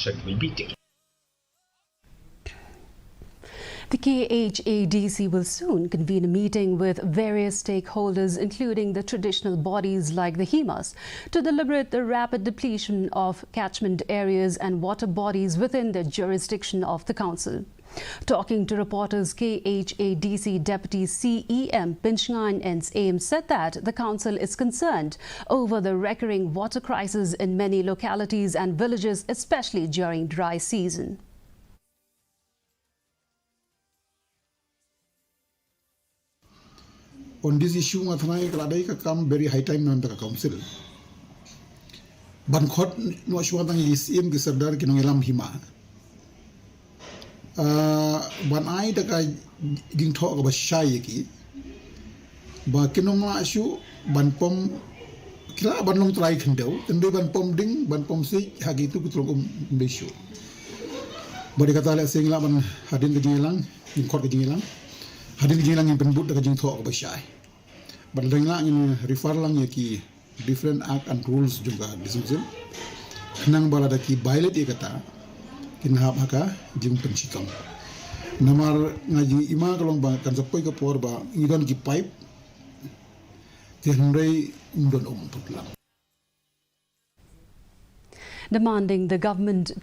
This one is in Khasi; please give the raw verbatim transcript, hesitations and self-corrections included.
That will be taken. The K H A D C will soon convene a meeting with various stakeholders, including the traditional bodies like the HIMAs, to deliberate the rapid depletion of catchment areas and water bodies within the jurisdiction of the council. Talking to reporters, K H A D C Deputy C E M Pinchngaiñ N Syiem said that the council is concerned over the recurring water crisis in many localities and villages, especially during dry season. On this issue nga thnai ka la dei ka kam very high time na ka bynta ka council. Ban khot noh shuwa tang ïa ki siem ki serdar ki nongïalam hima. Ah, ban ai da ka jingthoh kaba shai ïa ki. Ba kin ym lah shuh ban pom, ki lah ban long trai khyndew, tang dei ban pom ding, ban pom siej ha kitu ki tulop um ym dei shuh. Bad ïa kata lehse ngi lah ban hadien ka jingïalang, ngin khot ka jingïalang. Hadien ka jingïalang ngin pynbud da ka jingthoh kaba shai. Bad lada ngi lah ngin refer lang ïa ki different act and rules jong ka district council. Khnang ba lada ki violate ïa kata, kin hap ha ka jingpynshitom. Namar nga jingim ka long ba kan sa poi ka por ba ngi don ki pipe, te hynrei ym don um putlang. Demanding the government to